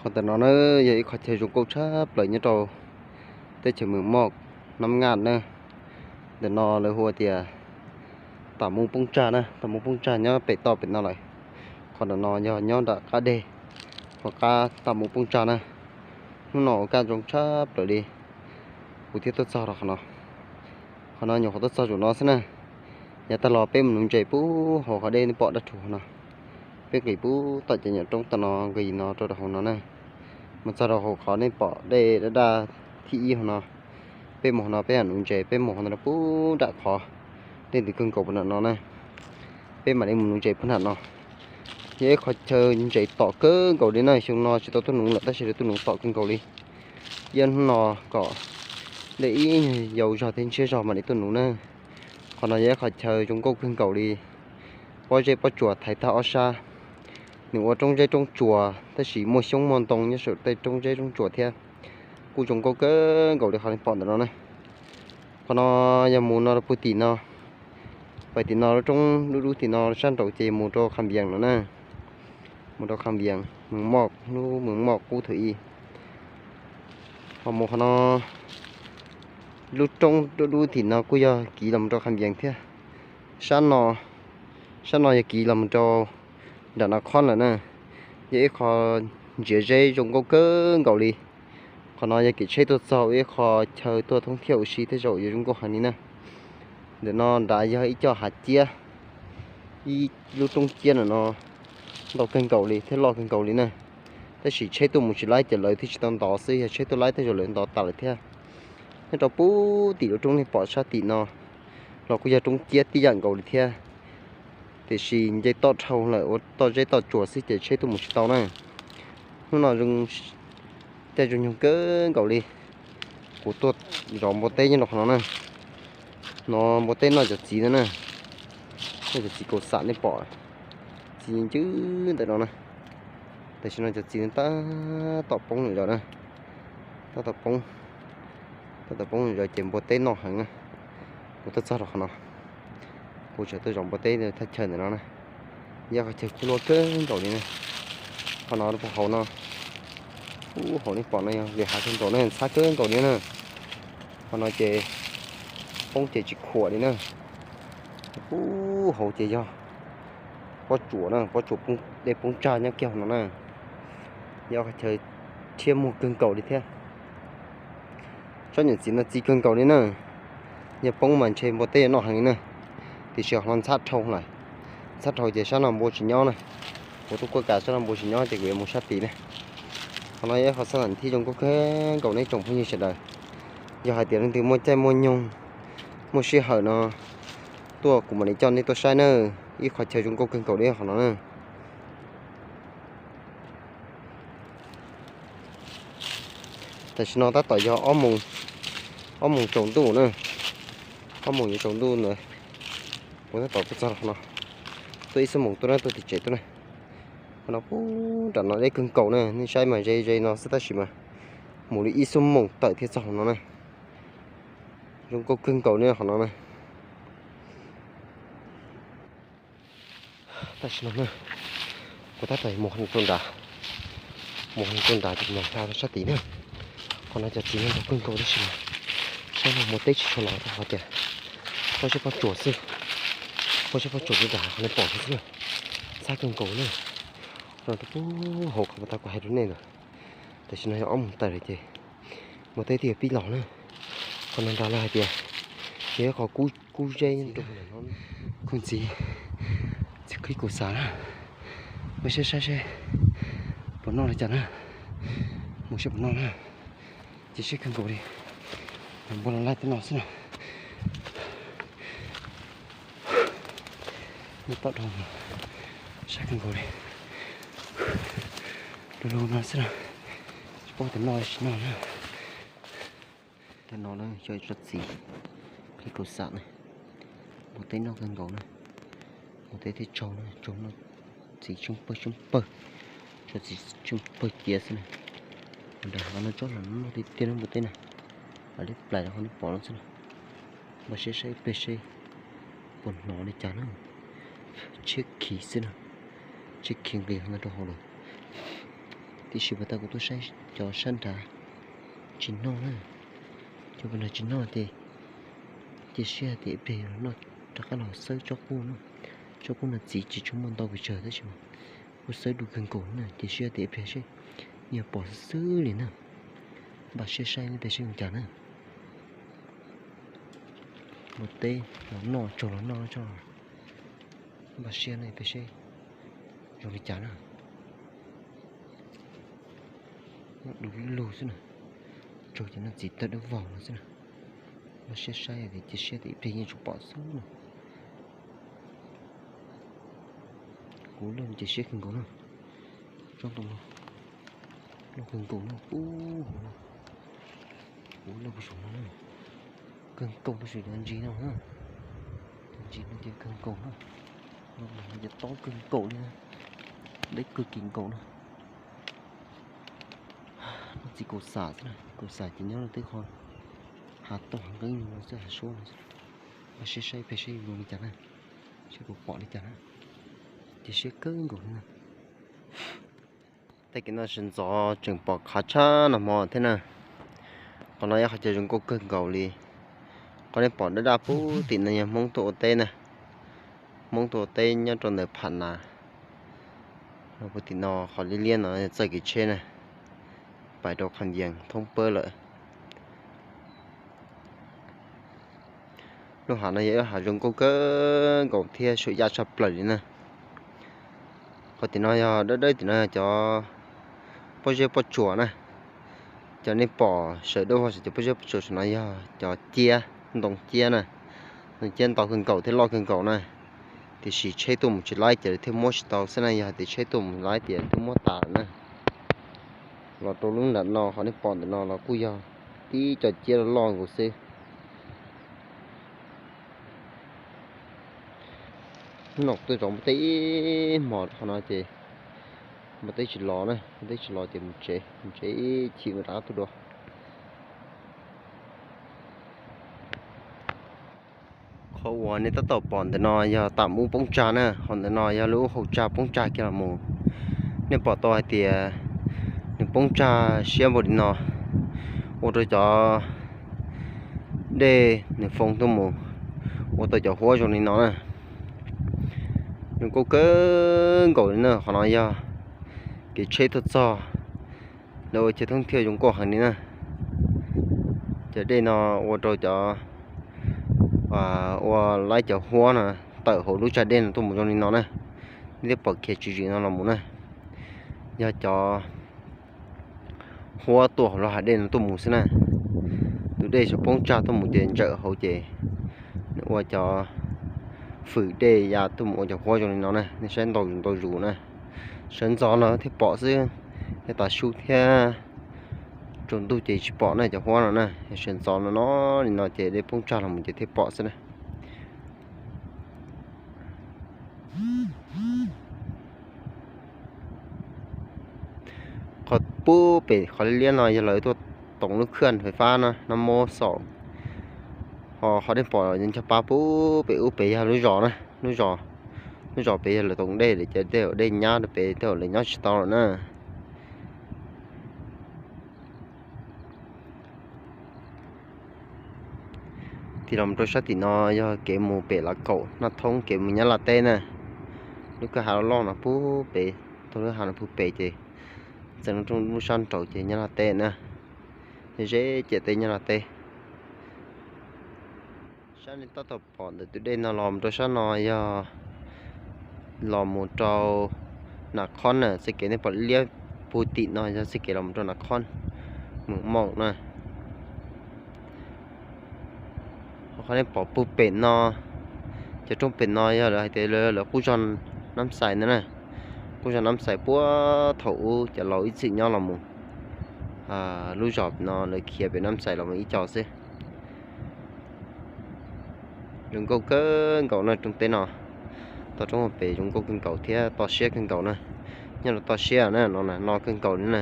Qhov ntawm no na yog ib qhov chaw zoo nkauj tshaj plaws nyob rau teb chaws Mws Moj, Nab Ngaj na. Ntawm no lawv hu tias Tam Mus Poob Tsag na, Tam Mus Poob Tsag nyob pem toj pem no lawm. Qhov ntawm no yog nyob nram qab deg, qhov qab Tam Mus Poob Tsag na. Hnub no ua kaj ntxoo tshaj plaws li, kuv thiaj tuaj txog rau qhov no. Qhov no nyuam qhuav tuaj txog zaum no xwb na. Yav tag los peb mus nuv ntses pub hauv qhov dej nej pom dab rhuv no. Peb nqis pub tom cov nyuam roob tom no nqis no rau rau hauv no na. Mus txog rau hauv qhov nej pom dej daj daj thib ib hauv no. Peb mus hauv no peb mam nuv ntses, peb mus hauv no pub nram qhov dej ntws kawg nkaus puag nram no na. Peb mam li mus nuv ntses puag nram no. Yog ib qhov chaw ntses tom kawg nkaus li na, xyoo no tsis tau tuaj nuv lawm tab sis lawv tuaj nuv tom kawg nkaus li. Yog hnub no kom dej ib nyuag yau zog thiab ntshiab zog mam li tuaj nuv na. Qhov no yog ib qhov chaw zoo nkauj kawg nkaus li. Pob zeb pob tsuas thaiv tag ob sab. Nws ua roob zeb roob tsuas tab sis muaj xyoob muaj ntoo nyob saum tej roob zeb roob tsuas thiab. Kuj zoo nkauj kawg nkaus li qhov nej pom ntawm no na. Qhov no yog mus no rau puag tim no, pais tim no lub roob dub dub tim no sab nraud ces mus rau Kham Vias no na. Mus rau Kham Vias, Mws Moj, lub Mws Moj qub thaum ub. Ho mus qhov no, lub roob dub dub tim no kuj yog kiv los mus rau Kham Vias thiab. Sab no, sab no yog kiv los mus rau nram Nas Khob lawm na. Yog ib qho ntsiav zeb zoo nkauj kawg nkaus li. Qhov no yog kev tsheb tuaj txog ib qho chaw tuaj thoob thiab ua si tej zaum yuav zoo nkauj heev li na. Ntawm no nrad yog ib co hav ciab, ib lub roob ciab no ntau kawg nkaus li thiab loj kawg nkaus li na. Tab sis tsheb tuaj mus tsis laib ces lawv thiaj tsis tau ntov xwb, yog tsheb tuaj laib tej zaum lawv ntov tas lawm thiab. Nyob rau puag tim lub roob nej pom sab tim no los kuj yog roob ciab tib yam nkaus li thiab. Tiam sis nce toj dhau lawm ua toj zeb toj tsuas xwb ces tsheb tuaj mus tsis tau na. Hnub no zoo caij zoo nyoog kawg nkaus li. Kuv tuaj zov npua teb nyob rau qhov no na. No npua teb noj cov txiv no na. Noj cov txiv kaus xam nej pom, txiv ncw ntawm no na. Tam sim no cov txiv tab tom poob lawm na. Tab tom poob, tab tom poob lawm ces npua teb noj heev na. Kuv tuaj txog rau qhov no, kuv tseem tuaj zov npua teb thaj chaw ntawm no na. Yog qhov chaw cua luaj kawg nkaus li na. Qhov no puag hauv no, puag hauv nej pom no yog lwm hav kawg nkaus na, ntxhab kawg nkaus li na. Qhov no ces poob ces tsis khuam li na. Puag hauv ces yog pob tsuas na, pob tsuas dej poob tsag nyob kiag hauv no na. Yog qhov chaw thiab muag kawg nkaus li thiab. Tsob nyuam txiv no txiv kawg nkaus li na. Yog poob mas ntshe npua teb yuav noj heev li na. Tiam sis ho ntxhab dhau lawm. Ntxhab dhau ces sab no npua tsis nyob na. Kuv tuaj kuaj kas sab no npua tsis nyob ces kuv yuav mus sab tid na. Qhov no yog ib qho xab tham thiab zoo nkauj kawg nkaus nej tsoom phooj ywg sawv daws. Yog hais tias leej twg muaj caij muaj nyoog, muaj sij hawm no tuaj kuv mam li coj nej tuaj saib na. Ib qho chaw zoo nkauj kawg nkaus li qhov no na. Tam sim no tab tom yog ob moos, ob moos tsaus ntuj na. Ob moos yuav tsaus ntuj ntawd, kuv tab tom tuaj txog qhov no, tuaj ib xuab moos tuaj na, tuaj tim tsev tuaj na. Qhov no puag nram no deb kawg nkaus na, nej saib mas ze ze no xwb tab sis mas mus li ib xuab moos tawm thiaj txog qhov no na. Zoo nkauj kawg nkaus li qhov no na. Tam sim no na, kuv tab tom mus rau nrad, mus rau nrad ces kuv mam hla rau sab tid na. Qhov no cov txiv no ntau kawg nkaus tab sis mas saib no npua teb tsis tshua los rau qhov tias pob zeb pob tsuas xwb, pob zeb pob tsuas rau nrad qhov nej pom no xwb na, ntxhab kawg nkaus na. Rau puag hauv qhov uas kuv hais rau nej ntawd, tam sim no yog ob moos tawm lawm ces npua teb twb yuav pib los na. Qhov no nrad lawv hais tias yog ib qho kub zeb rau. Koj ntxiv, txiv qhib kaus xav na, mus saib saib seb puas noj li cas na, mus saib puas noj na. Ces siab kawg nkaus li, npua los laij tej no xwb na. Nyob tom dhau, siab kawg nkaus li, lug lug no xwb na, tsis paub tias noj tsis noj na. Tej no na yog ib tsob txiv qhib kaus xam na, npua teb noj kawg nkaus na. Npua teb thiaj tsaug na, tsaug noj txiv tsheej pawg tsheej pawg, tsob txiv tsheej pawg cia xwb na. Nram hav no tsob los noj tiag tiag na npua teb na, hav liab plais rau qhov nej pom no xwb na. Npaj siab saib ib pliag seb puas hnov li cas na. Tshiab khiv xwb na, tshiab khiv nqis no rau hauv lawm. Tiam sis pas tas kuv tuaj saib cov sab nrad tsis noj na, cov pas nrad tsis noj ces cia siab tias ib pliag yuav los noj, rov qab los xawb tsob qub no. Tsob qub no txiv tsis tshua muaj ntau pes tsawg tab sis mas kuj xawb du kawg nkaus na, cia siab tias ib pliag seb yuav pom xwb xwb li na. Npaj siab saib ib pliag seb zoo cas na. Mus teb los noj, tsaug los noj tso. Npaj siab na ib pliag seb zoo li cas na. Noj du lug lug xwb na, tsaug cov noj txiv tawg dawb vog no xwb na. Npaj siab saib tias cia siab tias ib pliag yeej tsuas pom xwb na. Kuv lawj cia siab kawg nkaus na. Tsob ntoo no loj kawg nkaus na, ub, kuv lawj puag saum no na, kawg nkaus puag saum cov ntsis no na. Cov ntsis no ces kawg nkaus na, no ces tob kawg nkaus li na, deb kawg kis nkaus na. Noj txiv kaum xam xwb na, kaum xam ces nyob rau twb qhov hav toj hav nqeeb no xwb, hav suab no xwb. Npaj siab saib ib pliag seb zoo li cas na, seb puas pom li cas na. Cia siab kawg nkaus li na. Tej kev no sawv ntxov tseem pom qhav tshaj nag hmo thiab na. Qhov no yog qhov chaw zoo nkauj kawg nkaus li. Qhov nej pom daj daj puag tim no yog Hmoob tuaj ua teb na. Hmoob tuaj ua teb nyob rau ntawm Pham Nas. Puag tim no qhov liab liab no yog txoj kev tsheb na, pais rau Qhas Yees thoob pawg lawm. Lub hav no yog ib lub hav zoo nkauj kawg nkaus thiab suam yaj tshaj plaws li na. Qhov tim no yog dawb dawb tim no yog cov pob zeb pob tsuas na. Cov nej pom sawv dawb vog saum cov pob zeb pob tsuas saum no yog cov ciab, ntoo ciab na. Ntoo ciab ntau kawg nkaus thiab loj kawg nkaus na. Tiam sis tsheb tuaj mus tsis laib ces lawv thiaj muab tsis tau xwb na, yog tias tsheb tuaj mus laib ces twb muab tas lawm na. Los rau lub nram no qhov nej pom ntawm no los kuj yog tib co ciab loj loj nkaus xwb. Hnub no kuv tuaj zov npua teb ib hmos qhov no ces npua teb tsis los na, npua teb tsis los ces mus tsev, mus tsev ib chim mus rov qab tuaj dua. Qhov uas nej tab tom pom ntawm no yog tam ub poob tsag na, ho ntawm no yog lub hauv tsag poob tsag kiag los mus. Nej pom tau hais tias nws poob tsag siab npaum li no, ua rau cov dej nws foo tuaj mus ua tau cov huab zoo li no na. Zoo nkauj kawg nkaus li na, qhov no yog kev tsheb tuaj txog, lawv ua chaw thoob thiaj zoo nkauj heev li na. Cov dej no ua rau cov, ua laib cov huab no tawm hauv lub tsag dej no tuaj mus zoo li no na. Nej twb pom khiav tswv zwm no los mus na, yog cov huab tuaj hauv lub hav dej no tuaj mus xwb na. Tus dej tsaus poob tsag tuaj mus ces ntsawm hauv ces nws ua cov fwm dej ya tuaj mus ua cov huab zoo li no na, nej saib ntau zus ntau zus na. Sawv ntxov no thiaj pom xwb, thiab tav su thiab tsaus ntuj ces tsis pom na cov huab no na. Sawv ntxov no no li no ces dej poob tsag los mus ces thiaj pom xwb na. Qhov pub pem qhov liab liab no yog lawv tuaj toom lub khaj fais fab no, no muab xaum. Ho qhov nej pom ncho pab pub pem ub pem yog lub zos na, lub zos, lub zos pem yog lawv toom dej lawm ces tej zaum dej nyab rau pem tej zaum lawv nyob tsis tau lawm na. Tig los rau sab tim no yog kev mus pem Lav Kaum Naj Thoob kev mus Nyab Laj teb na. Lub kwj ha loj loj no pub pem, taug lub ha no pub pem ces txeev lub sab nraud ces Nyab Laj teb na. Ze ze ciam teb Nyab Laj teb. Sab nej tab tom pom ntawm tus dej no los mus rau sab no yog los mus rau Nas Khob na, txoj kev nej pom liab pug tim no yog txoj kev los mus rau Nas Khob, Moos Moos na. Ho qhov nej pom pug pem no, cov roob pem no yog lawv hais tias lawv qub zog Nab Xais ntag na. Qub zog Nab Xais puag thaum ub cov laus ib txwm nyob los mus lub zos no lawv khiav pem Nab Xais los mus ib co xwb. Zoo nkauj kawg nkaus na rooj teb no. Toj roob pem zoo nkauj kawg nkaus thiab to siab kawg nkaus na. Nyob rau toj siab na, no no kawg nkaus li na.